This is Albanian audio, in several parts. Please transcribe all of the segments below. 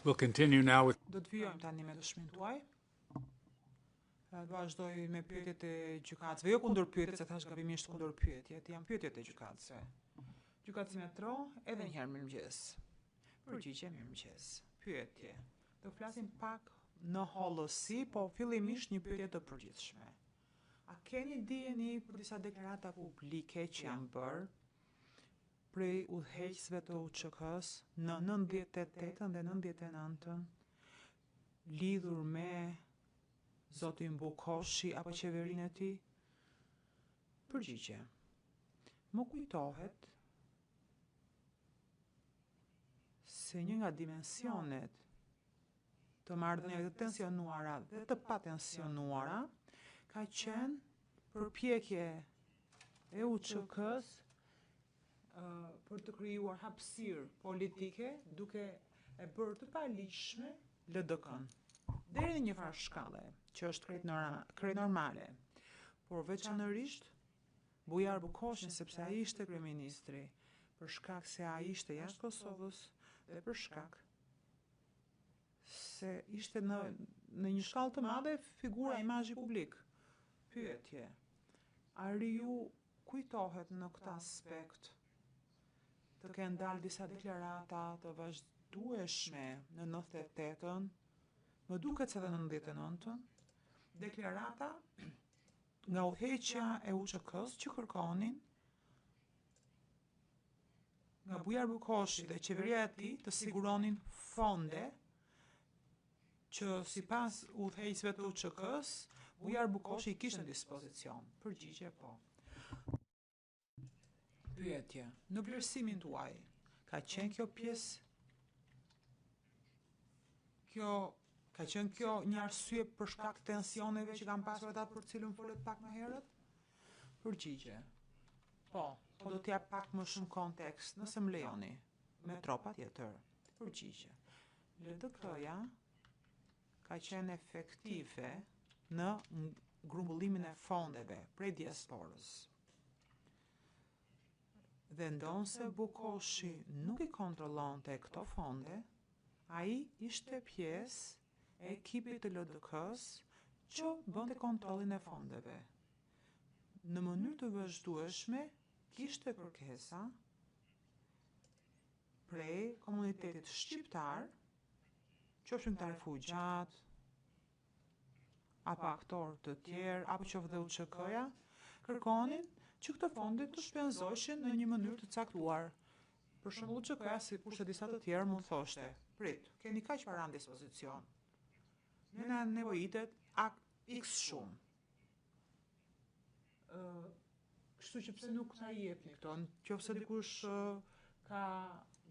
We'll continue now with Do të vijojmë tani me dëshminë tuaj. Do vazhdoj me pyetjet e gjykatësve, jo kundër pyetjet, se thash gabimisht kundër pyetjet, janë pyetjet e gjykatësve. Gjykatësi Metro, edhe një herë mirëmëngjes. Përgjigje mirëmëngjes. Pyetje. Do flasim pak në hollësi, po fillimisht një pyetje të përgjithshme. A keni dijeni për disa deklarata publike që janë bërë prej udhëheqësve të UÇK-së në 98-ën dhe 99-ën lidhur me zotin Bukoshi apo qeverinë e tij? Përgjigje. Më kujtohet se një nga dimensionet të marrëdhënieve të tensionuara dhe të patensionuara ka qenë përpjekje e UÇK-së për të krijuar hapësirë politike duke e bërë të paligjshme LDK-n. Deri në një farë shkalle, që është krejt, krejt normale. Por veçanërisht Bujar Bukoshin sepse ai ishte kryeministri, për shkak se ai ishte jashtë Kosovës dhe për shkak se ishte në në një shkallë të madhe figura imazhi publik. Pyetje. A ju kujtohet në këtë aspekt të kenë dalë disa deklarata të vazhdueshme në 98-ën, më duket se edhe në 99-ën, deklarata nga udhëheqja e UÇK-s që kërkonin nga Bujar Bukoshi dhe qeveria e tij të siguronin fonde që sipas udhëheqësve të UÇK-s, Bujar Bukoshi i kishte në dispozicion. Përgjigje po. Pyetje. Në vlerësimin tuaj, ka qenë kjo pjesë kjo ka qenë kjo një arsye për shkak të tensioneve që kanë pasur ata për të cilën folët pak më herët? Përgjigje. Po, po do t'jap pak më shumë kontekst, nëse më lejoni. Metro patjetër. Përgjigje. LDK-ja ka qenë efektive në grumbullimin e fondeve prej diasporës. Dhe ndonëse Bukoshi nuk i kontrollonte këto fonde, ai ishte pjesë e ekipit të LDK-s që bënte kontrollin e fondeve. Në mënyrë të vazhdueshme kishte kërkesa prej komunitetit shqiptar, qofshin këta refugjat, apo aktorë të tjerë, apo qoftë dhe UÇK-ja, kërkonin që këto fonde të shpenzoheshin në një mënyrë të caktuar. Për shembull, UÇK-ja, sikurse disa të tjerë, mund thoshte, prit, keni kaq para në dispozicion. Ne na nevojitet X shumë. Ë, kështu që pse nuk na i jepni këto? Nëse dikush ka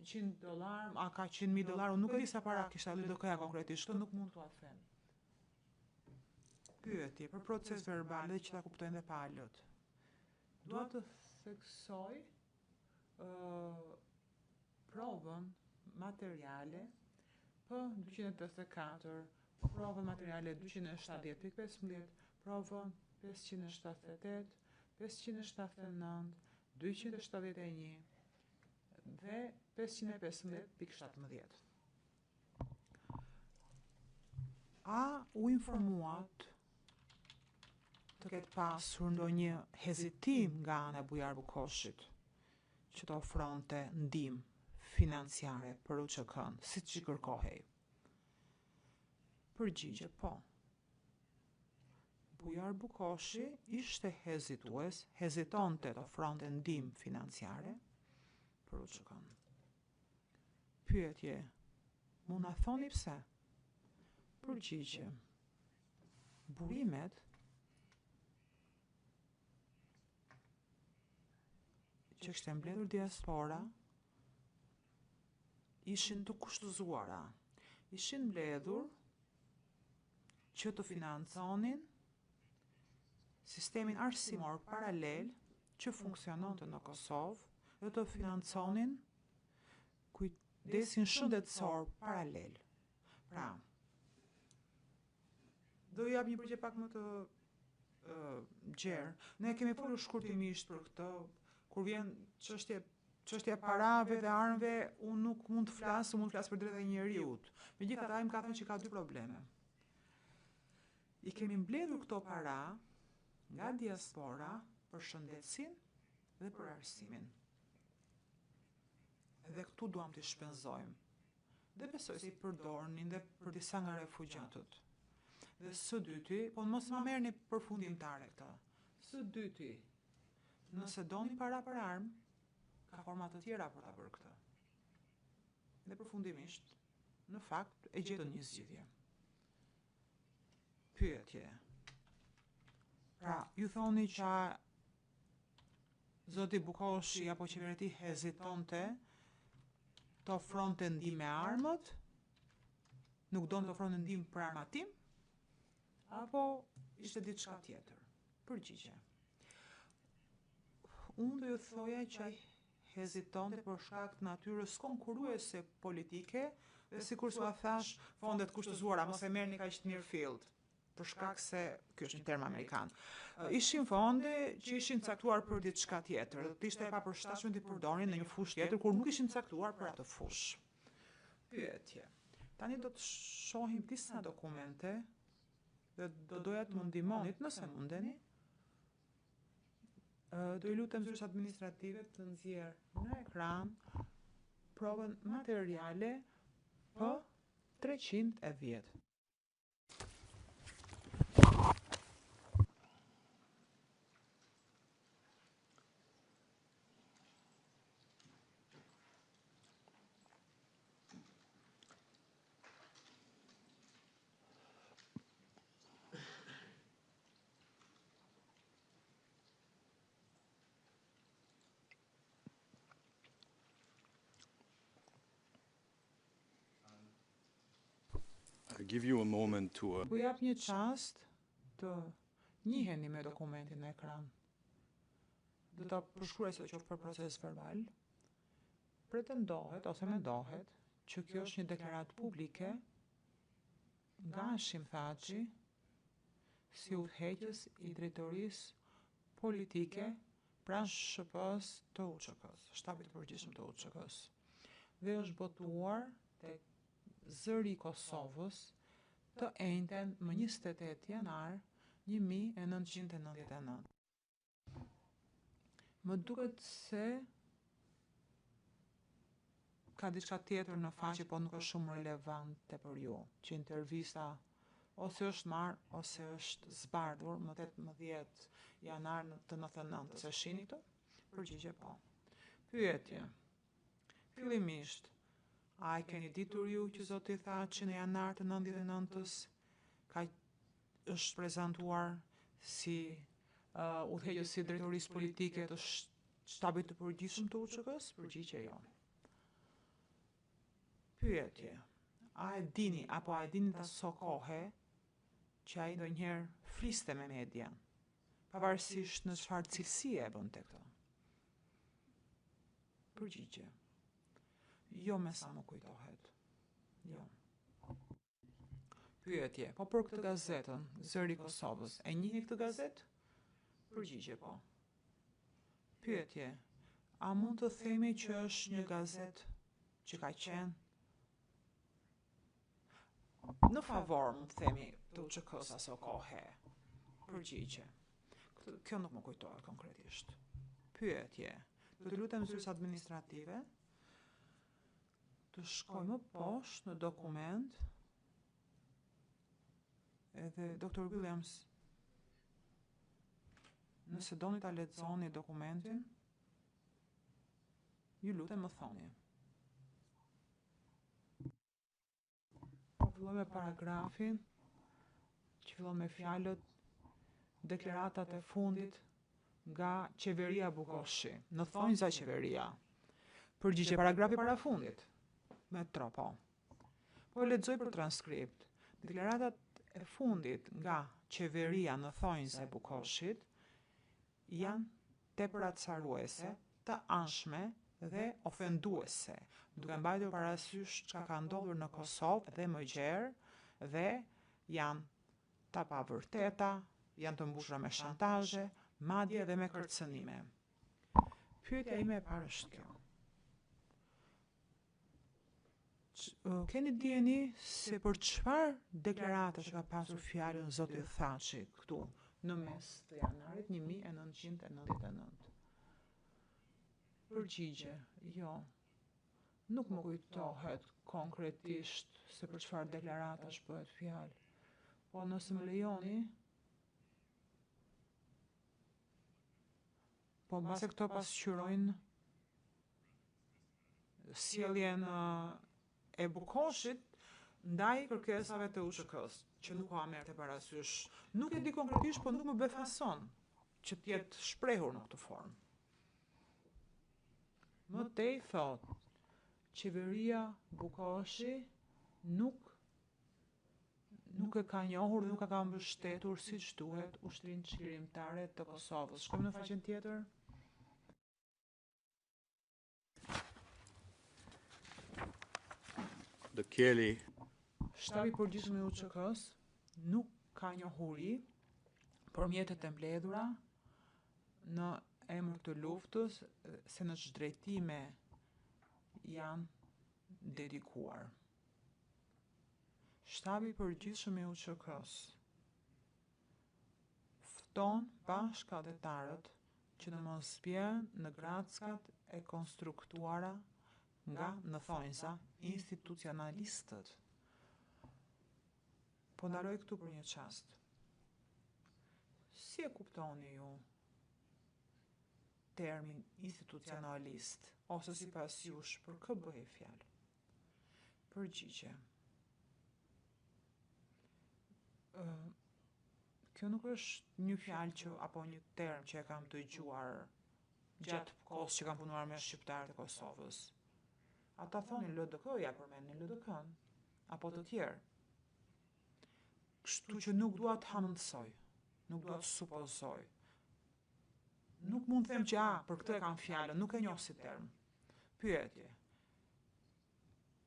100 dollar, a ka 100.000 dollar, unë nuk e di sa para kishte LDK-ja konkretisht, këtë nuk mund t'ua them. Pyetje për proces verbal dhe që ta kuptojnë dhe palët. Dua të theksoj ë provën materiale P284, provën materiale 270.15, provën 578, 579, 271 dhe 515.17. A u informuat të ketë pasur ndonjë hezitim nga ana e Bujar Bukoshit që të ofronte ndihmë financiare për UÇK-n, siç i kërkohej? Përgjigje, po. Bujar Bukoshi ishte hezitues, hezitonte të ofronte ndihmë financiare për UÇK-n. Pyetje, mund na thoni pse? Përgjigje. Burimet që kishte mbledhur diaspora ishin të kushtëzuara. Ishin mbledhur që të financonin sistemin arsimor paralel që funksiononte në Kosovë dhe të financonin kujdesin shëndetësor paralel. Pra, do ju jap një përgjigje pak më të uh, gjerë. Ne kemi folur shkurtimisht për këtë, kur vjen çështje. Çështja e parave dhe armëve, unë nuk mund të flas, unë mund të flas për drejtat e njeriut. Megjithatë, ai më ka thënë që ka dy probleme. I kemi mbledhur këto para nga diaspora për shëndetësinë dhe për arsimin. Dhe këtu duam t'i shpenzojmë. Dhe besoj se i përdornin dhe për disa nga refugjatët. Dhe së dyti, po mos ma merrni përfundimtare këtë. Së dyti, nëse doni para për armë, ka forma të tjera për ta bërë këtë. Dhe përfundimisht, në fakt, e gjetën një zgjidhje. Pyetje. Pra, ju thoni që zoti Bukoshi apo qeveria e tij hezitonte të ofronte ndihmë me armët, nuk donte të ofronte ndihmë për armatim, apo ishte diçka tjetër? Përgjigje. Unë do ju thoja që ai hezitonte për shkak të natyrës konkurruese politike dhe sikurse ua thashë, fondet kushtëzuara, mos e merrni kaq të mirëfilltë, për shkak se ky është një term amerikan. Ishin fonde që ishin caktuar për diçka tjetër, do të ishte e papërshtatshme t'i përdornin në një fushë tjetër kur nuk ishin caktuar për atë fushë. Pyetje. Tani do të shohim disa dokumente dhe do doja të më ndihmonit nëse mundeni. Do i lutem zyrës administrative të nxjerrë në ekran provën materiale P 310. I give you a moment to uh... Po jap një çast të njiheni me dokumentin në ekran. Do ta përshkruaj sidoqoftë për procesverbal. Pretendohet ose mendohet që kjo është një deklaratë publike nga Hashim Thaçi si udhëheqës i drejtorisë politike pranë SHP-së të UÇK-së, Shtabit të Përgjithshëm të UÇK-së. Dhe është botuar tek Zëri i Kosovës të enjten më 28 janar 1999. Më duket se ka diçka tjetër në faqe, po nuk është shumë relevante për ju, që intervista ose është marrë ose është zbardhur më 18 janar në të 99-ës. E shihni këtë? Përgjigje po. Pyetje. Fillimisht, a e keni ditur ju që zoti Thaçi në janar të 99-ës ka është prezantuar si uh, udhëheqës i drejtorisë politike të shtabit të përgjithshëm të UÇK-së? Përgjigje jo. Pyetje. A e dini apo a e dinit aso kohe që ai ndonjëherë fliste me median, pavarësisht në çfarë cilësie e bënte këtë? Përgjigje. Jo me sa më kujtohet. Jo. Pyetje, po për këtë gazetën, Zëri i Kosovës, e njihni këtë gazetë? Përgjigje, po. Pyetje, a mund të themi që është një gazetë që ka qenë në favor, mund të themi, të UÇK-së aso kohe? Përgjigje. Kjo nuk më kujtohet konkretisht. Pyetje, do të lutem zyrës administrative të shkoj më poshtë në dokument edhe Dr. Williams nëse doni ta lexoni dokumentin ju lutem më thoni Po filloj me paragrafin që fillon me fjalët deklaratat e fundit nga qeveria Bukoshi. Në thonjza qeveria. Përgjigje paragrafi para fundit. Metro, po. Po lexoj për transkript. Deklaratat e fundit nga qeveria në thonjza e Bukoshit janë tepër acaruese, të anshme dhe ofenduese, duke mbajtur parasysh çka ka ndodhur në Kosovë dhe më gjerë dhe janë të pavërteta, janë të mbushura me shantazhe, madje edhe me kërcënime. Pyetja ime e parë është kjo. Keni dijeni se për çfarë deklaratash e ka pasur fjalën zoti Thaçi këtu në mes të janarit 1999? Përgjigje, jo. Nuk më kujtohet konkretisht se për çfarë deklaratash bëhet fjalë. Po nëse më lejoni, po mbase këto pasqyrojnë sjelljen e Bukoshit ndaj kërkesave të UÇK-së, që nuk ua merrte parasysh. Nuk e di konkretisht, po nuk më befason që të jetë shprehur në këtë formë. Më tej thotë, qeveria Bukoshi nuk nuk e ka njohur dhe nuk e ka mbështetur siç duhet ushtrinë çlirimtare të Kosovës. Shkojmë në faqen tjetër. The Kelly. Shtabi i përgjithshëm i UÇK-së nuk ka njohuri për mjetet e mbledhura në emër të luftës se në ç'drejtime janë dedikuar. Shtabi i përgjithshëm i UÇK-së fton bashkatdhetarët që të mos bien në grackat e konstruktuara nga, në thonjza, institucionalistët. Po ndaloj këtu për një çast. Si e kuptoni ju termin institucionalist ose sipas jush për kë bëhej fjalë? Përgjigje. Ë kjo nuk është një fjalë që apo një term që e kam dëgjuar gjatë kohës që kam punuar me shqiptarët e Kosovës. Ata thonin LDK-ja, përmendnin LDK-n, apo të tjerë. Kështu që nuk dua të hamendësoj, nuk dua të supozoj. Nuk mund të them që a, për këtë e kam fjalën, nuk e njoh si term. Pyetje.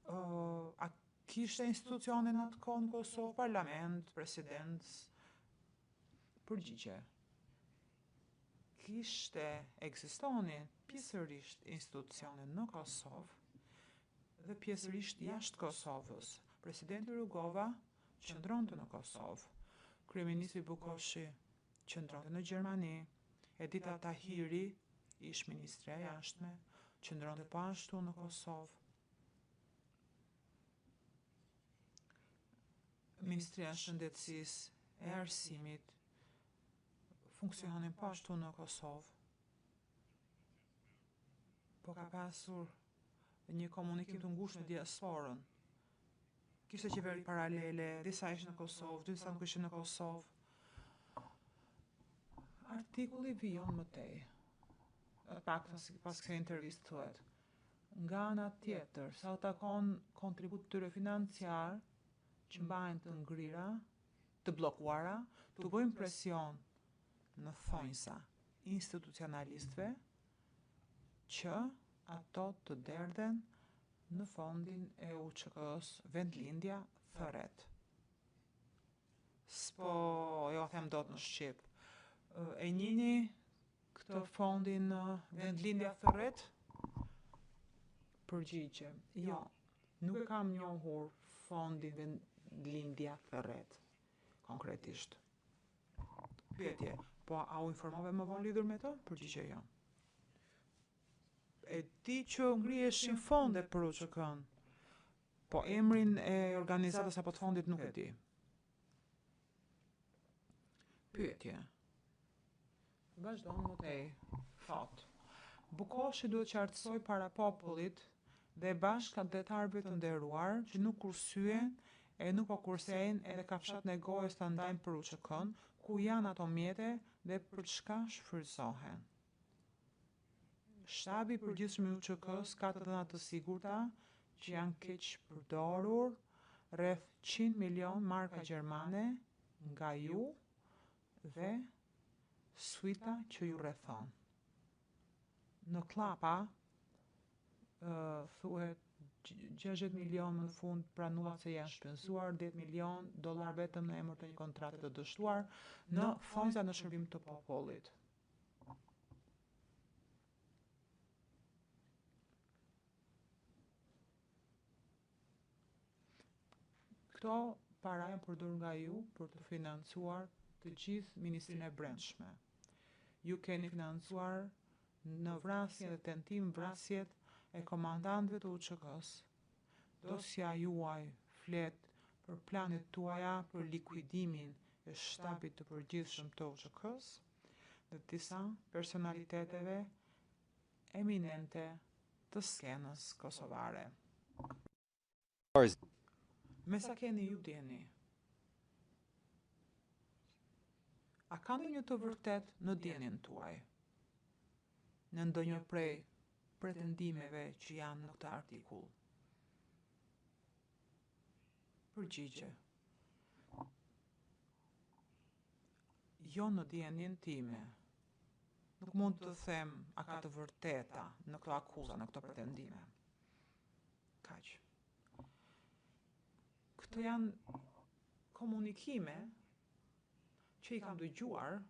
Uh, a kishte institucione në atë kohë në Kosovë, parlament, presidencë? Përgjigje. Kishte, ekzistonin pjesërisht institucione në Kosovë dhe pjesërisht jashtë Kosovës. Presidenti Rugova qëndronte në Kosovë. Kryeministri Bukoshi qëndronte në Gjermani. Edita Tahiri, ish ministrja e jashtme, qëndronte po ashtu në Kosovë. Ministria e Shëndetësisë e Arsimit funksiononin po ashtu në Kosovë. Po ka pasur një komunikim të ngushtë me diasporën. Kishte qeveri paralele, disa ishin në Kosovë, disa nuk ishin në Kosovë. Artikulli vijon më tej. Pak pas kësaj interviste thuhet. Nga ana tjetër, sa u takon kontributit të tyre financiar që mbahen të ngrira, të bllokuara, t'u bëjnë presion në thonjza institucionalistëve që ato të derdhen në fondin e UÇK-së Vendlindja thërret. S'po jua them dot në shqip. E njihni këtë fondin Vendlindja thërret? Përgjigje, jo, nuk e kam njohur fondin Vendlindja thërret, konkretisht. Pyetje, po a u informove më vonë lidhur me të? Përgjigje, jo. E di që ngriheshin fonde për UÇK-n, po emrin e organizatës apo të fondit nuk e di. Pyetje. Vazhdon më tej. Thotë. Bukoshi duhet qartësojë para popullit dhe bashkatdhetarëve të nderuar që nuk kursyen e nuk po kursejnë edhe kafshatën e gojës ta ndajnë për UÇK-në, ku janë ato mjete dhe për çka shfrytëzohen. Shtabi i Përgjithshëm i UÇK-së ka të dhëna të sigurta që janë keqpërdorur rreth 100 milionë marka gjermane nga ju dhe suita që ju rrethon. Në kllapa thuhet 60 milionë më në fund pranuat se janë shpenzuar 10 milionë dollar vetëm në emër të një kontrate të dështuar në thonjza në shërbim të popullit. Këto para janë përdorur nga ju për të financuar të gjithë Ministrinë e Brendshme. Ju keni financuar në vrasje dhe tentim vrasjet e komandantëve të UÇK-së. Dosja juaj flet për planet tuaja për likuidimin e shtabit të përgjithshëm të UÇK-së dhe disa personaliteteve eminente të skenës kosovare. Me sa keni ju dijeni? A ka ndonjë të vërtetë në dijeninë tuaj? Në ndonjë prej pretendimeve që janë në këtë artikull? Përgjigje. Jo në dijeninë time. Nuk mund të them a ka të vërteta në këto akuza, në këto pretendime. Kaq. Këto janë komunikime që i kam dëgjuar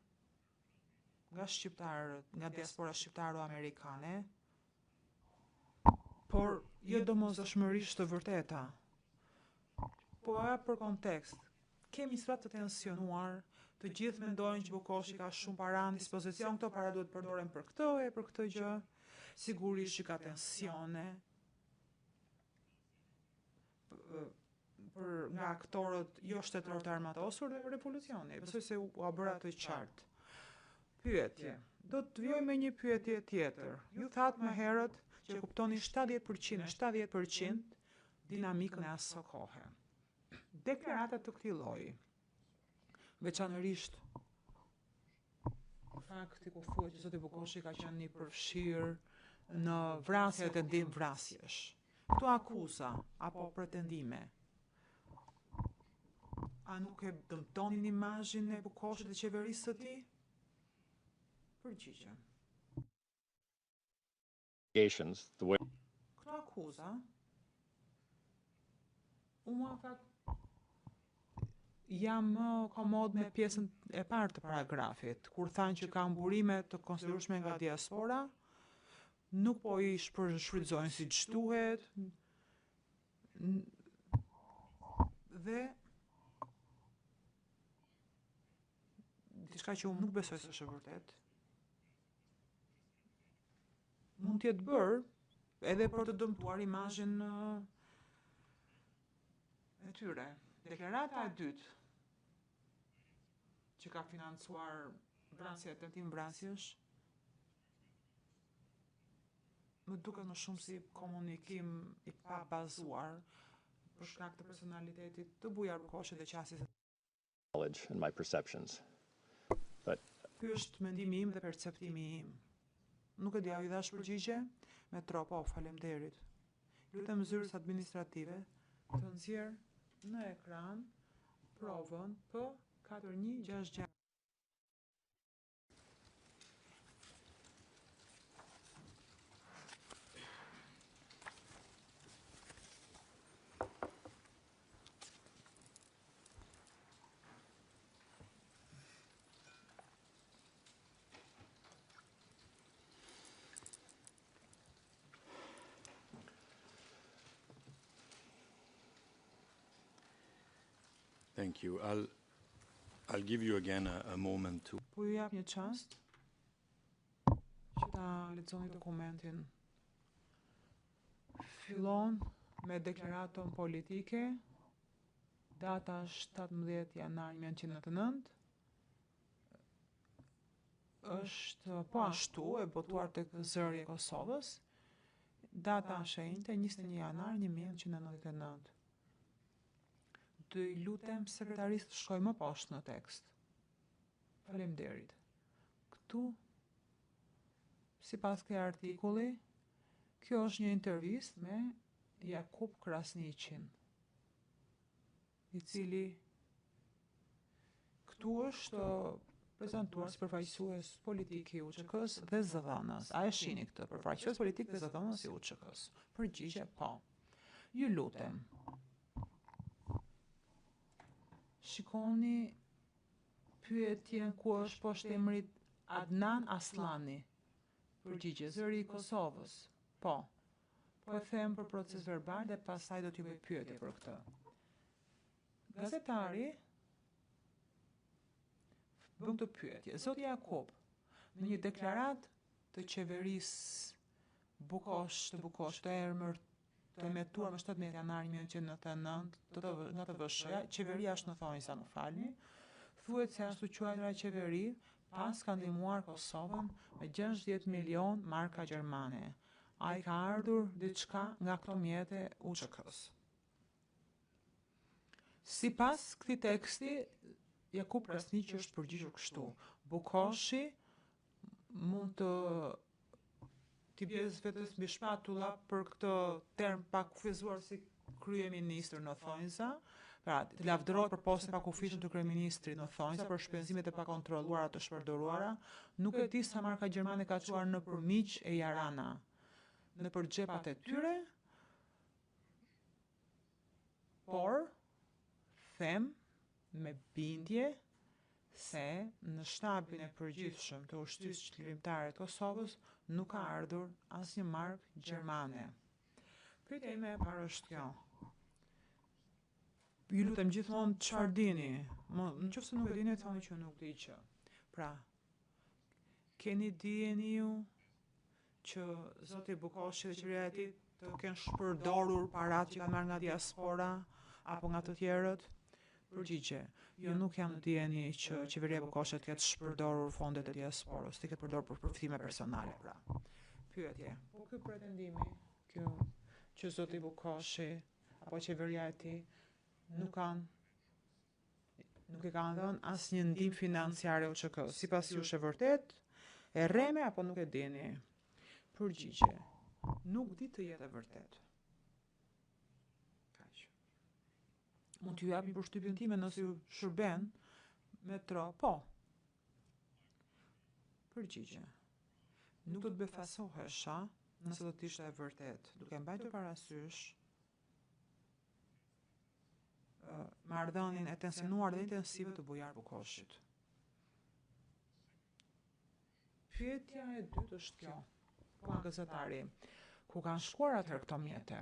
nga shqiptarët, nga diaspora shqiptaro-amerikane, por jo domosdoshmërisht të vërteta. Po e për kontekst, kemi situatë të tensionuar, të gjithë mendojnë që Bukoshi ka shumë para në dispozicion, këto para duhet përdoren për këtë e për këtë gjë. Sigurisht që ka tensione për nga aktorët jo shtetëror të armatosur dhe revolucioni. Besoj se ua bëra të qartë. Pyetje. Do të vijoj me një pyetje tjetër. Ju thatë më herët që kuptoni 70%, 70% dinamikën e aso kohe. Deklarata të këtij lloji, veçanërisht fakti ku thuhet që zoti Bukoshi ka qenë i përfshirë në vrasje dhe tentim vrasjesh. Këto akuza apo pretendime a nuk e dëmtonin imazhin e Bukoshit dhe qeverisë së tij? Përgjigje. Këto akuza unë në fakt jam më komod me pjesën e parë të paragrafit, kur thanë që kanë burime të konsiderueshme nga diaspora, nuk po i shfrytëzojnë siç duhet dhe diçka që unë nuk besoj se është e vërtetë. Mund të jetë bërë edhe për të dëmtuar imazhin e tyre. Deklarata e dytë që ka financuar vrasje e tentim vrasjesh më duket më shumë si komunikim i pabazuar për shkak të personalitetit të Bujar Bukoshit dhe qasjes knowledge and my perceptions. But Ky është mendimi im dhe perceptimi im. Nuk e di, a ju dhash përgjigje? Metro, po, faleminderit. Lutem zyrës administrative të nxjerr në ekran provën P4166. Thank you. I'll I'll give you again a, a moment to Po ju jap një çast që ta lexoni dokumentin. Fillon me deklaratën politike, data 17 janar 1999, është po ashtu e botuar tek Zëri i Kosovës, data është e enjte 21 janar 1999. Do i lutem sekretarisë të shkoj më poshtë në tekst. Faleminderit. Këtu sipas këtij artikulli, kjo është një intervistë me Jakup Krasniqin, i cili këtu është prezantuar si përfaqësues politik i UÇK-s dhe zëdhënës. A e shihni këtë? Përfaqësues politik dhe zëdhënës i UÇK-s. Përgjigje po. Ju lutem. Shikoni pyetjen ku është poshtë emrit Adnan Asllani. Përgjigje Zëri i Kosovës. Po. Po e them për proces verbal dhe pastaj do t'ju bëj pyetje për këtë. Gazetari bën këtë pyetje. Zoti Jakup, në një deklaratë të qeverisë Bukosh të Bukosh të emër të emetuar më 17 janar 1999 të të, nga TVSH-ja, qeveria është në thonjza, më falni, thuhet se ashtu quajtura qeveri paska ndihmuar Kosovën me 60 milion marka gjermane. A i ka ardhur diçka nga këto mjete UÇK-s? Sipas këtij teksti, Jakup Krasniqi është përgjigjur kështu. Bukoshi mund të t'i bjerë vetes mbi shpatulla për këtë term pakufizuar si kryeministër në thonjza, pra të lavdërohet për postin e pakufishëm të kryeministrit në thonjza për shpenzimet e pakontrolluara të shpërdoruara, nuk e di sa marka gjermane ka çuar nëpër miq e jarana nëpër xhepat e tyre, Por, them me bindje se në shtabin e përgjithshëm të Ushtrisë Çlirimtare të Kosovës nuk ka ardhur asnjë markë gjermane. Pyetja ime e parë është kjo. Ju lutem gjithmonë çfarë dini? Më, në qoftë se nuk e dini, thoni që nuk di gjë. Pra, keni dijeni ju që zoti Bukoshi dhe qeveria e tij të kenë shpërdorur paratë që kanë marrë nga diaspora apo nga të tjerët? Përgjigje, jo nuk jam në dijeni që qeveria Bukoshi të ketë shpërdorur fondet e diasporës, të ketë përdorur për përfitime personale, pra. Pyetje, po ky pretendimi, kjo që zoti Bukoshi apo qeveria e tij nuk kanë nuk i kanë dhënë asnjë ndihmë financiare UÇK. Sipas jush e vërtetë, e rreme apo nuk e dini? Përgjigje. Nuk di të jetë e vërtetë. Kaq. Mund t'ju jap një përshtypjen time nëse ju shërben metro, po. Përgjigje. Nuk do të befasohesha nëse do të ishte e vërtetë, duke mbajtur parasysh marrëdhënien e tensionuar dhe intensive të Bujar Bukoshit. Pyetja e dytë është kjo. Po nga gazetari, ku kanë shkuar atëherë këto mjete?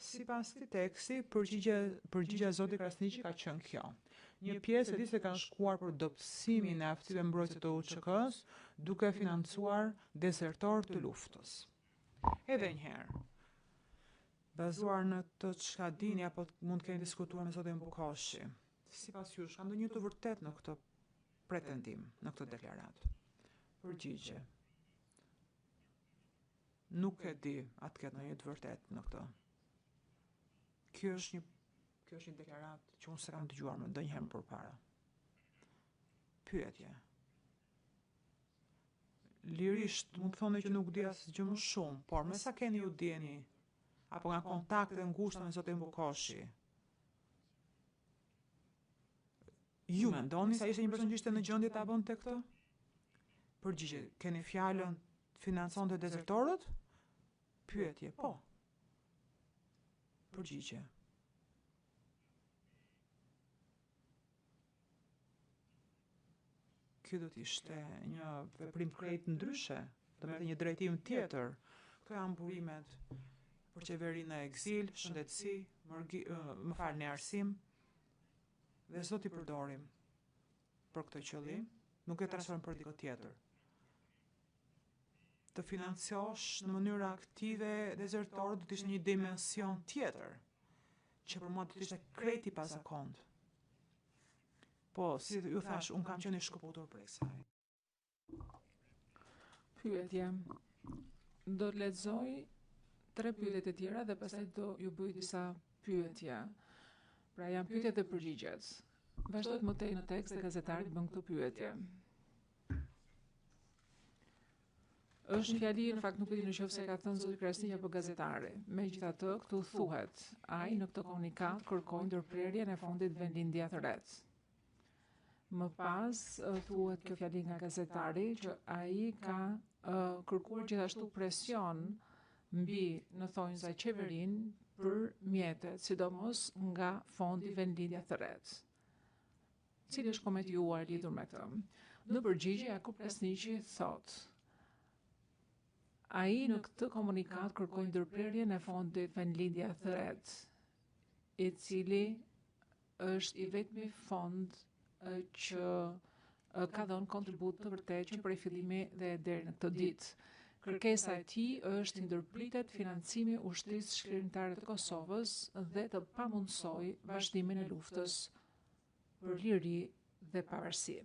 Sipas këtij teksti, përgjigja përgjigja e zotit Krasniqi ka qenë kjo. Një pjesë e di se kanë shkuar për dobësimin e aftësive mbrojtëse të UÇK-së, duke financuar dezertorë të luftës. Edhe një herë, Bazuar në të çka dini apo mund të keni diskutuar me zotin Bukoshi, sipas jush ka ndonjë të vërtetë në këtë pretendim, në këtë deklaratë? Përgjigje. Nuk e di a të ketë ndonjë të vërtetë në këtë. Kjo është një kjo është një deklaratë që unë s'e kam dëgjuar më ndonjëherë më përpara. Pyetje. Lirisht mund të thoni që nuk di asgjë më shumë, por me sa keni ju dijeni apo nga kontaktet e ngushta me zotin Bukoshi. Ju mendoni se ai ishte një person që ishte në gjendje ta bënte këtë? Përgjigje, keni fjalën të financonte dezertorët? Pyetje, po. Përgjigje. Ky do të ishte një veprim krejt ndryshe, do merrte një drejtim tjetër. Këto janë burimet për qeverinë në ekzil, shëndetësi, mërgi, më falni arsim dhe s'do t'i përdorim për këtë qëllim, nuk e transferojmë për dikë tjetër. Të financosh në mënyrë aktive dezertorët do të ishte një dimension tjetër, që për mua do të ishte krejt i pazakontë. Po, si ju thashë, unë kam qenë i shkëputur prej kësaj. Pyetje. Do të lexoj tre pyetjet e tjera dhe pastaj do ju bëj disa pyetje. Pra janë pyetjet dhe përgjigjet. Vazhdohet më tej në tekst dhe gazetari bën këto pyetje. Është një fjali, në fakt nuk e di në qoftë se e ka thënë zoti Krasniqi apo gazetari. Megjithatë, këtu thuhet, ai në këtë komunikatë kërkoi ndërprerjen e fondit Vendlindja Thërret. Më pas thuhet kjo fjali nga gazetari që ai ka uh, kërkuar gjithashtu presion mbi në thonjza qeverinë për mjetet, sidomos nga fondi Vendlindja Thërret. Cili është komenti juaj lidhur me këtë? Në përgjigje Jakup Krasniqi thotë Ai në këtë komunikatë kërkoi ndërprerjen e fondit Vendlindja Thërret, i cili është i vetmi fond që ka dhënë kontribut të vërtetë që prej fillimi dhe deri në këtë ditë. Kërkesa e tij është t'i ndërpritet financimi Ushtrisë Çlirimtare të Kosovës dhe të pamundësojë vazhdimin e luftës për liri dhe pavarësi.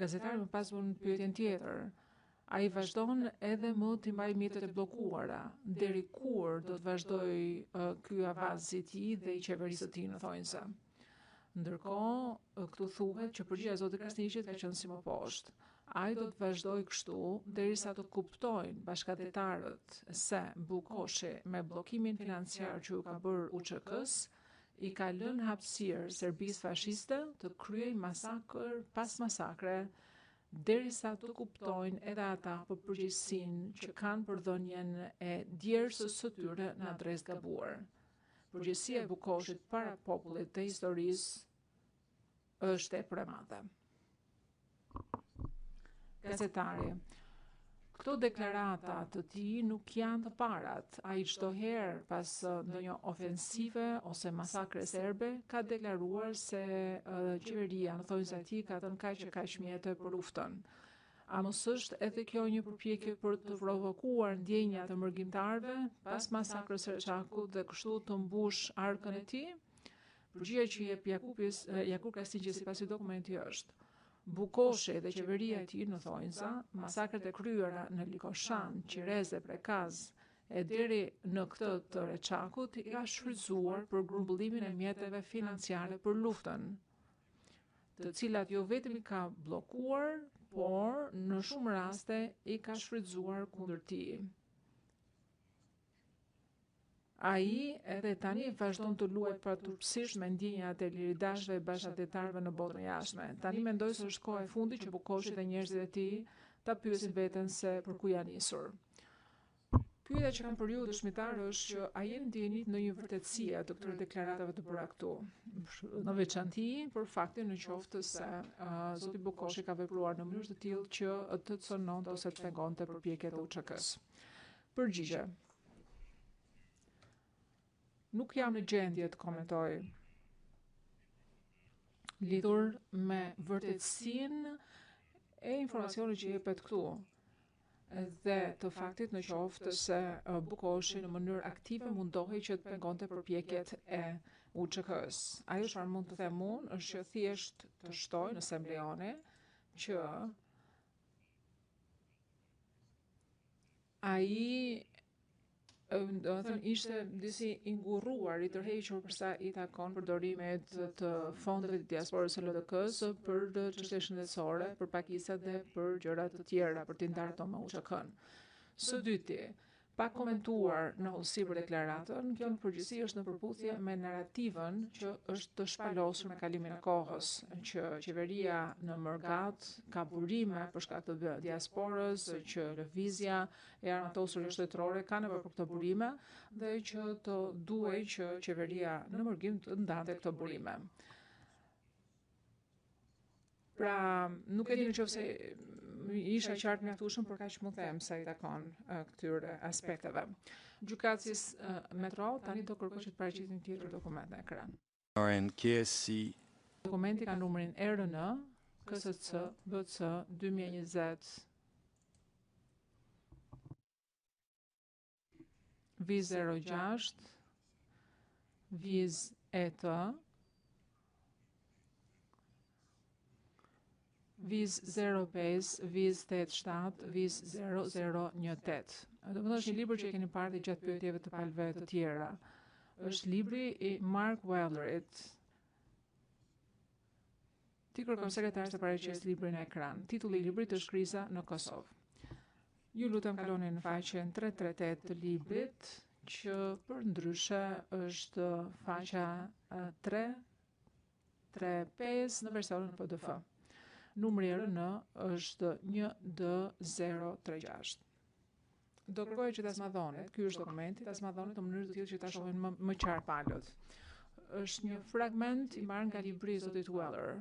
Gazetari më pas bën pyetjen tjetër. Ai vazhdon edhe më t'i mbajë mjetet e bllokuara, deri kur do të vazhdojë ky avaz i tij dhe i qeverisë së tij në thonjëza. Ndërkohë, këtu thuhet që përgjigja e zotit Krasniqit ka qenë si më poshtë. Ai do të vazhdojë kështu derisa të kuptojnë bashkatdhetarët se Bukoshi me bllokimin financiar që ju ka bërë UÇK-së, i ka lënë hapësirë Serbisë fashiste të kryejë masakër pas masakre, derisa të kuptojnë edhe ata për përgjegjësinë që kanë për dhënien e djersës së tyre në adresë të gabuar. Përgjegjësia e Bukoshit para popullit dhe historisë është tepër e madhe. Gazetari, Këto deklarata të tij nuk janë të parat. Ai çdo herë pas ndonjë ofensive ose masakre serbe ka deklaruar se qeveria në thonjëza e tij ka dhënë kaq e kaq mjete për luftën. A mos është edhe kjo një përpjekje për të provokuar ndjenjat e mërgimtarëve pas masakrës së Reçakut dhe kështu të mbush arkën e tij? Përgjigja që jep Jakupis, Jakup Krasniqi sipas këtij dokumenti është Bukoshi dhe qeveria e tij në thonjëza, masakrat e kryera në Likoshan, Qirez e Prekaz e deri në këtë të Reçakut i ka shfrytëzuar për grumbullimin e mjeteve financiare për luftën, të cilat jo vetëm i ka bllokuar, por në shumë raste i ka shfrytëzuar kundër tij. Ai edhe tani vazhdon të luajë paturpësisht me ndjenjat e liridashëve e bashkatdhetarëve në botën e jashtme. Tani mendoj se është koha e fundit që Bukoshi dhe njerëzit e tij ta pyesin veten se për ku janë nisur. Pyetja që kam për ju dëshmitar është që a jeni në dijeni të ndonjë vërtetësie të këtyre deklaratave të bëra këtu, në veçanti për faktin në qoftë se zoti Bukoshi ka vepruar në mënyrë të tillë që të cënonte ose të pengonte përpjekjet e UÇK-së. Përgjigje. Nuk jam në gjendje të komentoj lidhur me vërtetësinë e informacionit që jepet këtu dhe të faktit në qoftë se Bukoshi në mënyrë aktive mundohej që të pengonte përpjekjet e UÇK-së. Ajo çfarë mund të them unë është që thjesht të shtoj nëse më lejoni që Ai domethënë ishte disi i ngurruar, i tërhequr për sa i takon përdorimit të fondeve të diasporës së LDK-së për çështje shëndetësore, për pakicat dhe për gjëra të tjera, për t'i ndarë ato me UÇK-n. Së dyti, Pa komentuar në hollësi për deklaratën, kjo në përgjithësi është në përputhje me narrativën që është shpalosur me kalimin e kohës, që qeveria në mërgatë ka burime për shkak të diasporës, që lëvizja e armatosur joshtetërore ka nevojë për këto burime dhe që të duhej që qeveria në mërgim të ndante këto burime. Pra, nuk e di në qoftë se isha qartë mjaftueshëm, por kaq mund të them sa i takon këtyre aspekteve. Gjykatësis Metro, tani do kërkoj që të paraqisni një tjetër dokument në ekran. RN KSC Dokumenti ka numrin ERN KSC BC 2020 Viz 06 Viz ET Viz 05 Viz 87 Viz 0018. Domethënë është një libër që e keni parë dhe gjatë pyetjeve të palëve të tjera. Është libri i Mark Wellerit. T'i kërkojmë sekretares të paraqesë librin në ekran. Titulli i librit është Kriza në Kosovë. Ju lutem kaloni në faqen 338 të librit, që përndryshe është faqja 3 3 5 në versionin PDF. Numri RN është 1D036. Do kërkoja që ta zmadhonit, ky është dokumenti, ta zmadhonit në mënyrë të tillë që ta shohin më, më qartë palët. Është një fragment i marrë nga libri i zotit Weller.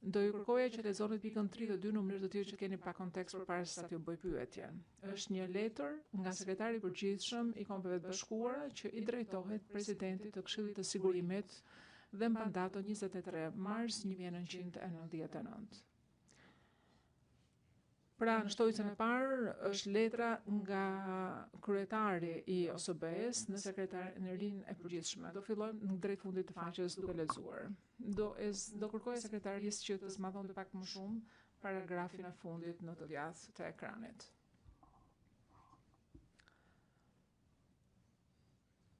Do ju kërkoja që të lexonit pikën 32 në mënyrë të tillë që të keni pak kontekst përpara se sa t'ju bëj pyetjen. Është një letër nga sekretari i përgjithshëm i Kombeve të Bashkuara që i drejtohet presidentit të Këshillit të Sigurimit dhe mban datën 23 mars 1999. Pra, në shtojcën e parë është letra nga kryetari i OSBE-s në sekretarinë e përgjithshme. Do fillojmë në drejt fundit të faqes duke lexuar. Do e do kërkoja sekretarisë që të zmadhonte pak më shumë paragrafin e fundit në të djathtë të ekranit.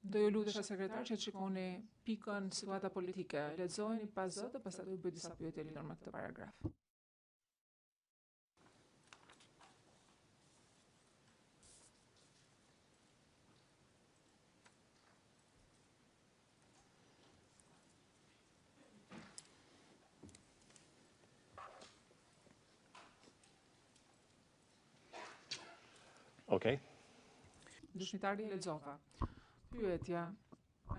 Do ju lutesha sekretar që të shikoni pikën situata politike. Lexojeni pa zë dhe pastaj do ju bëj disa pyetje lidhur me këtë paragraf. Okej. Dëshmitari lexova. Pyetja,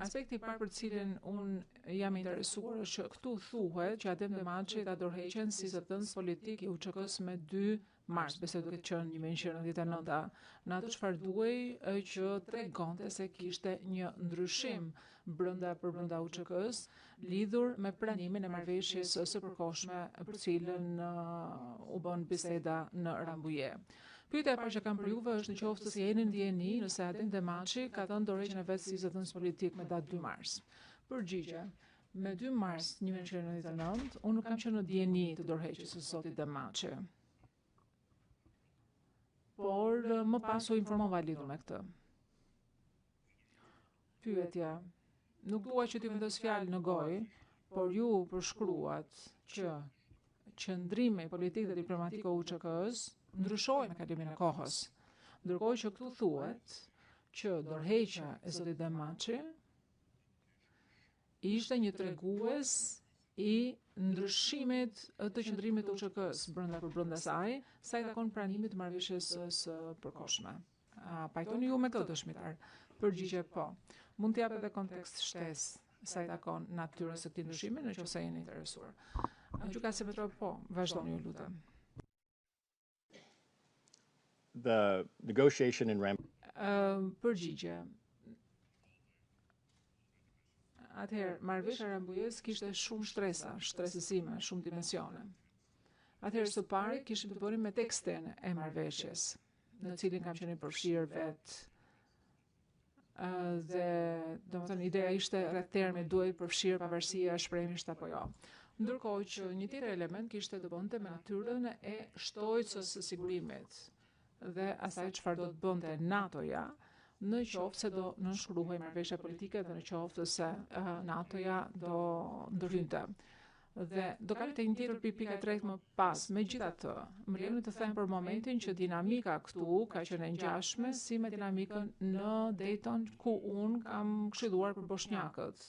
Aspekti i parë për të cilin unë jam i interesuar është që këtu thuhet që Adem Demaçi dha dorëheqjen si zëdhënës politik i UÇK-së me 2 mars, besoj të ketë qenë 1999-a, në atë çfarë duhej që tregonte se kishte një ndryshim brenda për brenda UÇK-së lidhur me pranimin e marrëveshjes së përkohshme për cilën u bën biseda në Rambuje. Pyetja e parë që kam për juve është në qoftë se jeni në dijeni nëse Adem Demaçi ka dhënë dorëheqjen e vet si zëdhënës politik me datë 2 mars. Përgjigje: Me 2 mars 1999, unë nuk kam qenë në dijeni të dorëheqjes së zotit Demaçi. Por më pas u informova lidhur me këtë. Pyetja: Nuk dua që t'ju vendos fjalë në gojë, por ju përshkruat që qëndrimi politik dhe diplomatik i UÇK-s ndryshoi me kalimin e kohës. Ndërkohë që këtu thuhet që dorëheqja e zotit Demaçi ishte një tregues i ndryshimit të qëndrimit të UÇK-s brenda për brenda saj, sa i takon pranimit të marrëveshjes së përkohshme. A pajtoni ju me këtë dëshmitar? Përgjigje po. Mund të jap edhe kontekst shtesë sa i takon natyrës së këtij ndryshimi në qoftë se jeni interesuar. Gjykatësi Metro po, vazhdoni ju lutem. The negotiation in Ram Përgjigje. Atëherë, marrëveshja e Rambujes kishte shumë shtresa, shtresësime, shumë dimensione. Atëherë, së pari kishim të bënim me tekstin e marrëveshjes në cilin kam qenë i përfshirë vetë dhe domethënë ideja ishte rreth termit duhej përfshirë pavarësia shprehimisht apo jo. Ndërkohë që një tjetër element kishte të bënte me natyrën e shtojcës së sigurimit dhe asaj çfarë do të bënte NATO-ja në qoftë se do nënshkruhej marrëveshja politike dhe në qoftë se NATO-ja do ndërhynte. Dhe do kaloj te një tjetër pikë, pika e tretë më pas. Megjithatë, më lejoni të them për momentin që dinamika këtu ka qenë e ngjashme si me dinamikën në Dayton ku unë kam këshilluar për boshnjakët.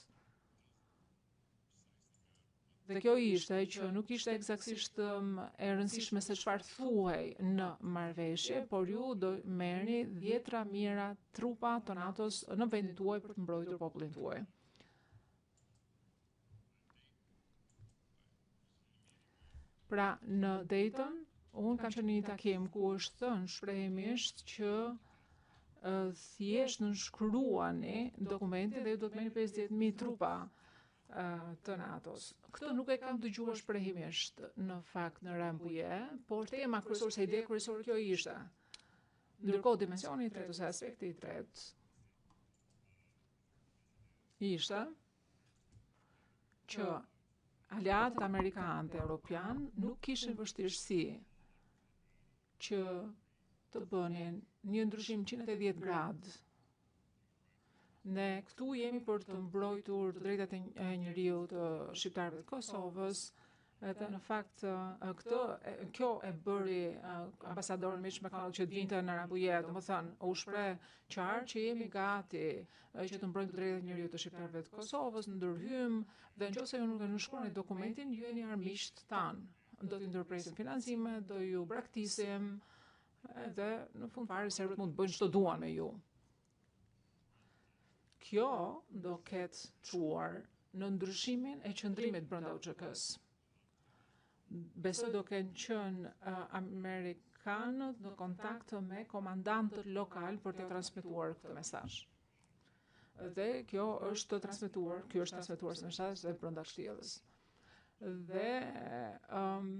Dhe kjo ishte që nuk ishte eksaktësisht e rëndësishme se çfarë thuhej në marrëveshje, por ju do merrni dhjetra mijëra trupa të NATO-s në vendin tuaj për të mbrojtur popullin tuaj. Pra, në Dayton, unë kam qenë në një takim ku është thënë shprehimisht që thjesht nënshkruani dokumentin dhe ju do të merrni 50.000 trupa të NATO-s. Këtë nuk e kam dëgjuar shprehimisht në fakt në Rambuje, por tema kryesore, se ideja kryesore kjo ishte. Ndërkohë, dimensioni i tretë ose aspekti i tretë ishte që aleatët amerikanë dhe europian nuk kishin vështirësi që të bënin një ndryshim 180 gradë. Ne këtu jemi për të mbrojtur të drejtat e njeriut të shqiptarëve të Kosovës, Edhe në fakt këtë kjo e bëri ambasadorin Mitch McConnell që të vinte në Rambuje, domethënë u shpreh qartë që jemi gati që të mbrojmë të drejtat e njeriut të shqiptarëve të Kosovës, ndërhym dhe nëse ju nuk e nënshkruani dokumentin, ju jeni armiqtë tanë. Do t'i ndërpresim financimet, do ju braktisim edhe në fund fare serbët mund të bëjnë ç'të duan me ju. Kjo do ketë çuar në ndryshimin e qëndrimit brenda UÇK-së. Besoj do kenë qenë amerikanët në kontakt me komandantët lokal për të transmetuar këtë mesazh. Dhe kjo është transmetuar, kjo është transmetuar si mesazh dhe brenda kështjellës. Dhe um,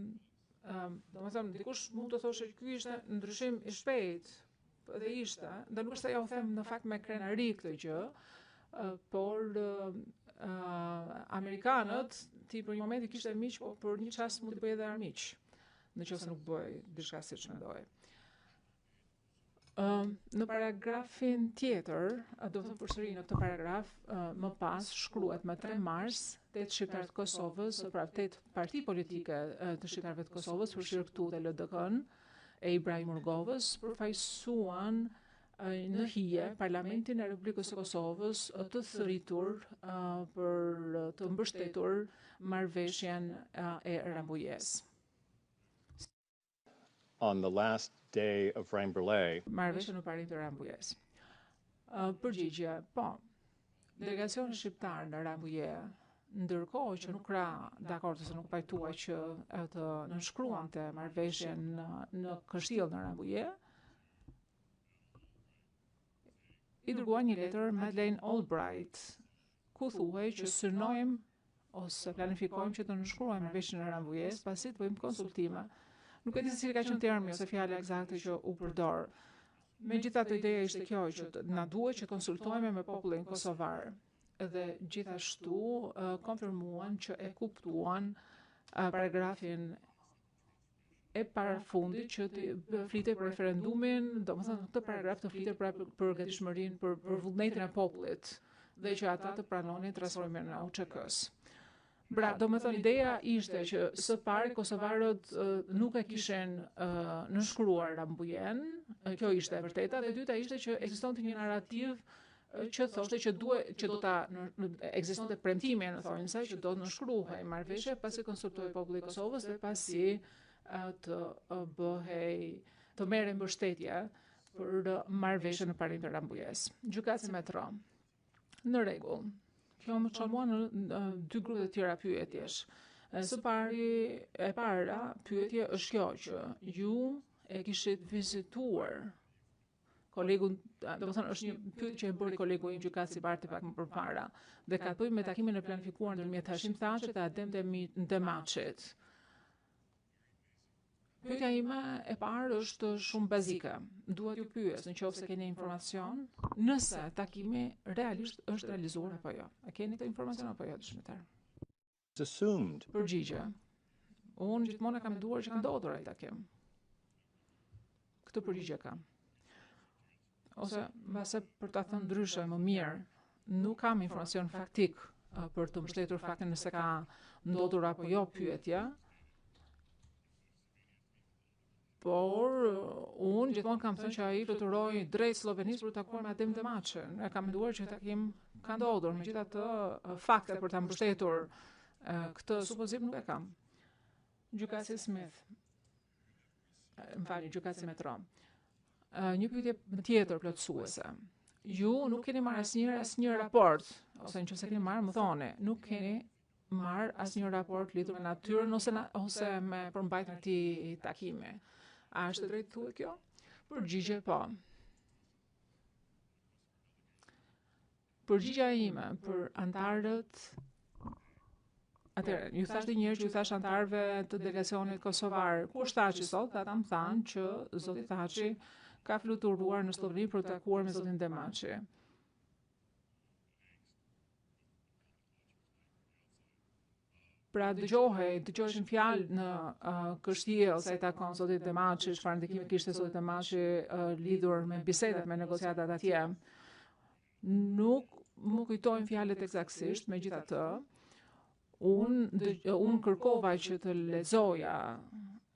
um, domethënë dikush mund të thoshte që ky ishte ndryshim i shpejtë, dhe ishte, dhe nuk është se ja u them në fakt me krenari këtë gjë, por uh, amerikanët ti për një moment i kishte miq, po për një çast mund t'i bëje edhe armiq, në qoftë se nuk bëhej diçka siç mendohej. Në paragrafin tjetër, do të thënë përsëri në këtë paragraf, më pas shkruhet më 3 mars, tetë shqiptarë të Kosovës, pra tetë parti politike të shqiptarëve të Kosovës, përfshirë këtu dhe LDK-n e Ibrahim Rugovës, përfaqësuan në hije Parlamentin e Republikës së Kosovës të thirrur për të mbështetur marrëveshjen e Rambujesë. On the last day of Rambouillet. Marrëveshjen në parim të Rambujesë. Përgjigje, po. Delegacioni shqiptar në Rambuje, ndërkohë që nuk ra dakord ose nuk pajtua që të nënshkruante marrëveshjen në, në kështjellë në Rambuje, i dërguan një letër Madeleine Albright, ku thuhej që synojmë ose planifikojmë që të nënshkruajmë marrëveshjen e Rambujesë pasi të bëjmë konsultime. Nuk e di se cili ka qenë termi ose fjala ekzakte që u përdor. Megjithatë ideja ishte kjo që na duhet që konsultohemi me popullin kosovar dhe gjithashtu konfirmuan që e kuptuan paragrafin e parafundit që të flitej për referendumin, domethënë në këtë paragraf të flitej pra për gatishmërinë për, për vullnetin e popullit dhe që ata të pranonin transformimin e UÇK-së. Pra, domethënë ideja ishte që së pari kosovarët nuk e kishin uh, nënshkruar Rambujen, kjo ishte e vërteta, dhe e dyta ishte që ekzistonte një narrativ që thoshte që duhet që do ta ekzistonte premtimi në thonjëza që do të nënshkruhej marrëveshja pasi konsultohej populli i Kosovës dhe pasi të bëhej të merrej mbështetje për marrëveshjen në parim të Rambujesë. Gjykatësi Metro. Në rregull. Kjo më çon mua në, në dy grupe të tjera pyetjesh. Së pari, e para pyetje është kjo që ju e kishit vizituar kolegun, domethënë është një pyetje që e bëri kolegu im gjykatësi Barti pak më përpara dhe ka të bëjë me takimin e planifikuar ndërmjet Hashim Thaçit dhe Adem Demaçit. Pyetja ime e parë është shumë bazike. Dua t'ju pyes në qoftë se keni informacion, nëse takimi realisht është realizuar apo jo. A keni këtë informacion apo jo, dëshmitar? Assumed. Përgjigje. Unë gjithmonë e kam menduar që ka ndodhur ai takim. Këtë përgjigje kam. Ose mbase për ta thënë ndryshe më mirë, nuk kam informacion faktik për të mbështetur faktin nëse ka ndodhur apo jo pyetja. Por unë gjithmonë kam thënë që ai fluturoi drejt Sllovenisë për t'u takuar me Adem Demaçin. E kam menduar që takim ka ndodhur, megjithatë fakte për ta mbështetur këtë supozim nuk e kam. Gjykatësi Smith. Më falni, gjykatësi Metro. Një pyetje tjetër plotësuese. Ju nuk keni marrë asnjëherë asnjë raport, ose nëse keni marrë, më thoni, nuk keni marrë asnjë raport lidhur me natyrën ose na, ose me përmbajtjen e këtij takimi. A është e drejtë thuhet kjo? Përgjigje po. Përgjigja ime për anëtarët Atëherë, ju thashë një herë që ju thashë anëtarëve të delegacionit kosovar, ku është Thaçi sot? Dhe ata më thanë që zoti Thaçi ka fluturuar në Slloveni për t'u takuar me zotin Demaçi. Pra dëgjohej, dëgjoheshin fjalë në uh, kështjellë sa i takon zotit Demaçi, çfarë ndikimi kishte zoti Demaçi uh, lidhur me bisedat, me negociatat atje. Nuk më kujtojnë fjalët eksaktësisht, megjithatë, unë unë kërkova që të lexoja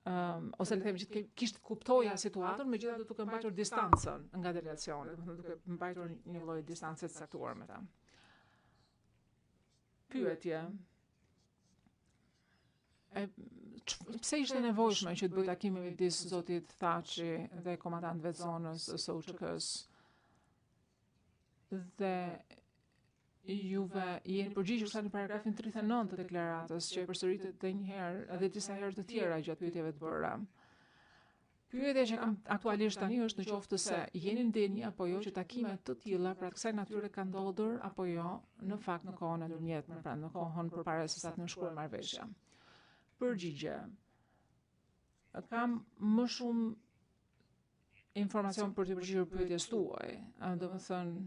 um, ose le të themi që të kishte të kuptoja situatën, megjithatë duke mbajtur distancën nga delegacioni, domethënë duke mbajtur një lloj distance të caktuar me ta. Pyetje. E, pse ishte e nevojshme që të bëhej takimi midis zotit Thaçi dhe komandantëve të zonës së UÇK-së? Dhe Juve jeni përgjigjur kësaj në paragrafin 39 të deklaratës që e përsëritët edhe një herë edhe disa herë të tjera gjatë pyetjeve të bëra. Pyetja që kam aktualisht tani është në qoftë se jeni në dijeni apo jo që takime të tilla pra të kësaj natyre kanë ndodhur apo jo në fakt në kohën e ndërmjetme, pra në kohën përpara se sa të nënshkruhet marrëveshja. Përgjigje. Kam më shumë informacion për t'iu përgjigjur pyetjes tuaj. Domethënë,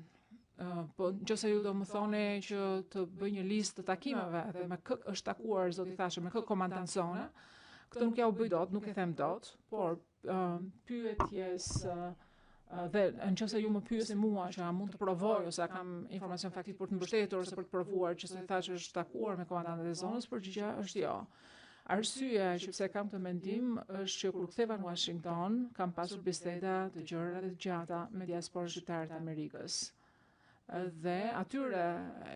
po në qoftë se ju do më thoni që të bëj një listë të takimeve dhe me kë është takuar zoti Thaçi, me kë komandant zone, këtë nuk jua bëj dot, nuk e them dot, por pyetjes dhe në qoftë se ju më pyesni mua që a mund të provoj ose a kam informacion faktik për të mbështetur ose për të provuar që zoti Thaçi është takuar me komandantët e zonës, përgjigja është jo. Arsyeja që pse kam këtë mendim është që kur u ktheva në Washington, kam pasur biseda të gjera dhe të gjata me diasporën shqiptare të Amerikës. Dhe atyre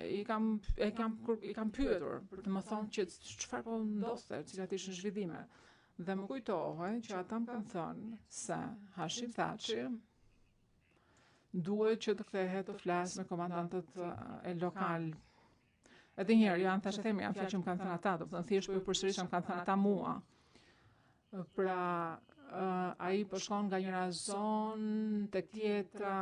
i kam e kam i kam pyetur për të më thonë që çfarë po ndodhte, cilat ishin zhvillimet. Dhe më kujtohet që ata më kanë thënë se Hashim Thaçi duhet që të kthehet të flasë me komandantët e lokal Edhe një herë, janë thashetheme, janë fjalë që më kanë thënë ata, domethënë thjesht po ju përsëris që më kanë thënë ata mua. Pra, uh, ai po shkon nga njëra zonë tek tjetra,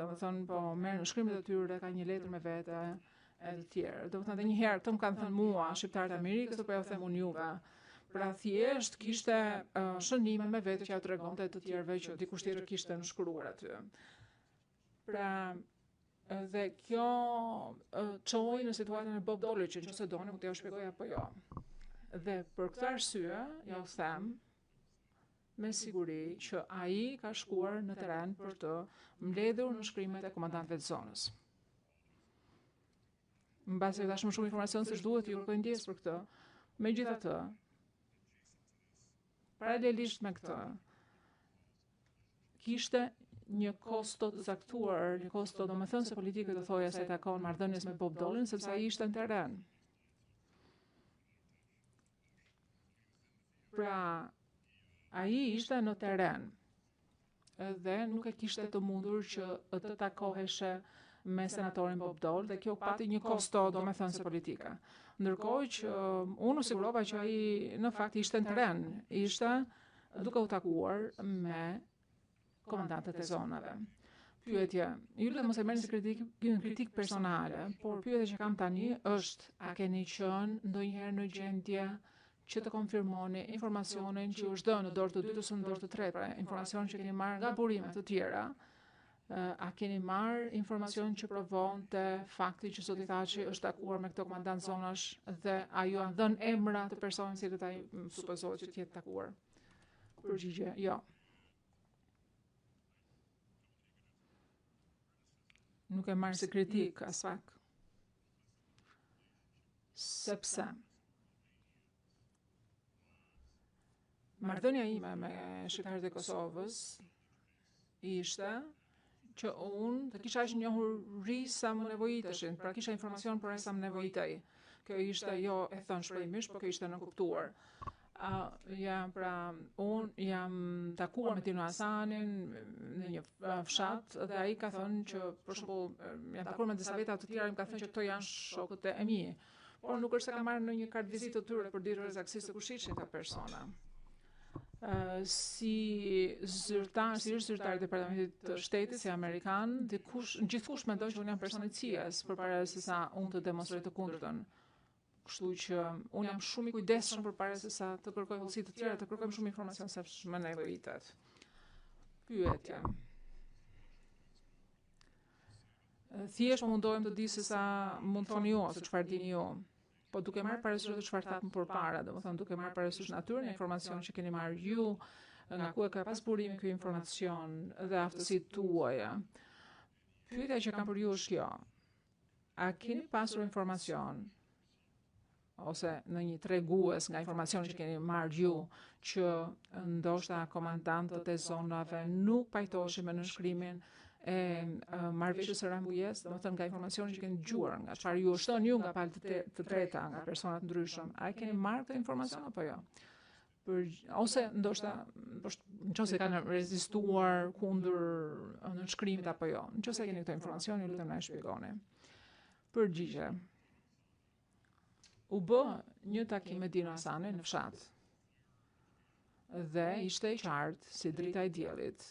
domethënë po merr nënshkrimet e tyre, ka një letër me vete e të tjerë. Domethënë edhe një herë, këtë më kanë thënë mua, shqiptarët e Amerikës, po ja them unë juve. Pra thjesht kishte uh, shënime me vete që ja tregonte të tjerëve që dikush tjetër kishte nënshkruar aty. Pra, Dhe kjo çoi në situatën e Bob Dolit, që nëse doni mund t'jua shpjegoj apo jo. Dhe për këtë arsye, jua them me siguri që ai ka shkuar në terren për të mbledhur nënshkrimet e komandantëve të zonës. Mbase ju dhashë më shumë informacion se ç'duhet, ju kërkoj ndjesë për këtë. Megjithatë, Paralelisht me këtë, kishte një kosto të caktuar, një kosto domethënëse politike do thoja sa i takon marrëdhënies me Bob Dolin, sepse ai ishte në terren. Pra, ai ishte në terren dhe nuk e kishte të mundur që të takoheshe me senatorin Bob Dole dhe kjo pati një kosto domethënëse politike. Ndërkohë që unë u sigurova që ai në fakt ishte në terren, ishte duke u takuar me komandantët e zonave. Pyetje, ju lutem mos e merrni si kritikë, një kritikë personale, por pyetja që kam tani është a keni qenë ndonjëherë në gjendje që të konfirmoni informacionin që ju është dhënë në dorë të dytë ose në dorë të tretë, pra informacion që keni marrë nga burime të tjera, a keni marrë informacion që provonte faktin që zoti Thaçi është takuar me këto komandantë zonash dhe a ju janë dhënë emra të personave me të cilët ai supozohet që të jetë takuar? Përgjigje, jo. Nuk e marr si kritikë aspak. Sepse marrëdhënia ime me shqiptarët e Kosovës ishte që unë të kisha aq njohuri sa më nevojiteshin, pra kisha informacion për aq sa më nevojitej. Kjo ishte jo e thënë shprehimisht, por kjo ishte nënkuptuar. Uh, ja, pra, unë jam takuar me Tino Hasanin në një fshat dhe ai ka thënë që, për shembull, jam takuar me disa veta të tjera, më ka thënë që këto janë shokët e mi. Por nuk është se kam marrë ndonjë kartëvizitë të tyre për ditur eksaktësisht se kush ishin këta persona. Uh, si zyrtar, si ish zyrtar i Departamentit të Shtetit, si amerikan, dikush, gjithkush mendon që unë jam person i CIA-s përpara se sa unë të demonstroj të kundërtën. Kështu që unë jam shumë i kujdesshëm përpara se sa të kërkoj hollësi të tjera, të kërkoj më shumë informacion se ç'më nevojitet. Pyetje. Thjesht po mundohem të di se sa mund të thoni ju ose çfarë dini ju. Po duke marrë parasysh atë çfarë thatë më përpara, domethënë duke marrë parasysh natyrën e informacionit që keni marrë ju, nga ku e ka pas burimin ky informacion dhe aftësitë tuaja. Pyetja që kam për ju është kjo. A keni pasur informacion ose ndonjë tregues nga informacioni që keni marrë ju që ndoshta komandantët e zonave nuk pajtoheshin me nënshkrimin e marrëveshjes së Rambujesë, domethënë nga informacioni që keni dëgjuar, nga çfarë ju është thënë ju nga palë të, të treta, nga persona të ndryshëm, a e keni marrë këtë informacion apo jo? Për, ose ndoshta në qoftë se kanë rezistuar kundër nënshkrimit apo jo. Në qoftë se keni këtë informacion, ju lutem na e shpjegoni. Përgjigje. U bë një takim me Dino Hasanin në fshat. Dhe ishte e qartë si drita e diellit.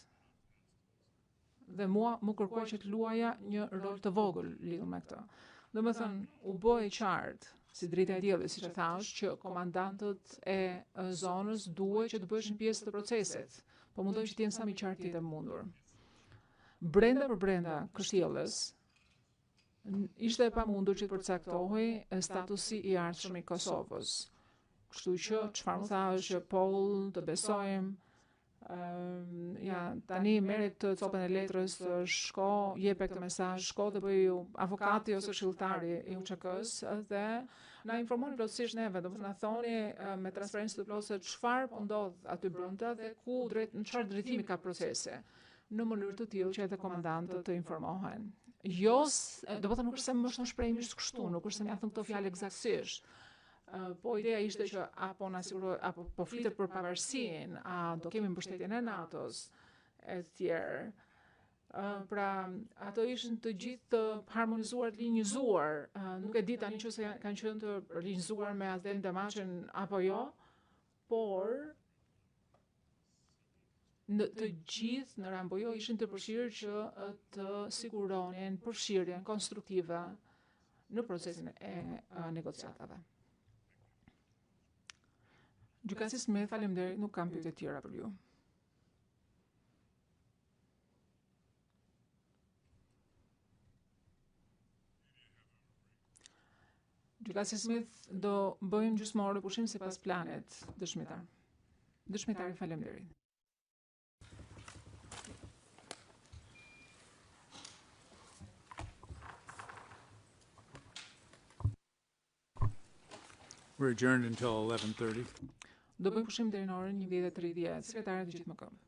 Dhe mua m'u kërkua që të luaja një rol të vogël lidhur me këtë. Domethënë, u bë e qartë si drita e diellit, siç e thashë, që komandantët e zonës duhet që të bëheshin pjesë të procesit. Po mundohem që të jem sa më i qartë të jetë e mundur. Brenda për brenda kështjellës, ishte e pamundur që të përcaktohej statusi i ardhshëm i Kosovës. Kështu që çfarë m'u tha është që Paul të besojmë ja, tani merre këtë copën e letrës, shko, jepe këtë mesazh, shko dhe bëju avokati ose këshilltari i UÇK-s dhe na informoni plotësisht neve, do të na thoni me transparencë të plotë se çfarë po ndodh aty brenda dhe ku drejt në çfarë drejtimi ka procesi në mënyrë të tillë që edhe komandantët të informohen. Jo, do të thënë nuk është se më është shprehimisht kështu, nuk është se më janë thënë këto fjalë eksaktësisht. Po ideja ishte që apo na siguroj apo po flitet për pavarësinë, a do kemi mbështetjen e NATO-s e të tjerë. Pra, ato ishin të gjithë të harmonizuar, të linjëzuar. Nuk e di tani nëse kanë qenë të linjëzuar me Adem Demaçin apo jo, por në të gjithë në Rambujo ishin të përfshirë që të siguronin përfshirjen konstruktive në procesin e negociatave. Gjykatësi Smith, faleminderit, nuk kam pyetje tjera për ju. Gjykatësi Smith, do bëjmë gjysmë ore pushim sipas planit, dëshmitar. Dëshmitari, faleminderit. We're adjourned until 11:30. Do bëjmë pushim deri në orën 11:30. Sekretare të gjithë më këmbë.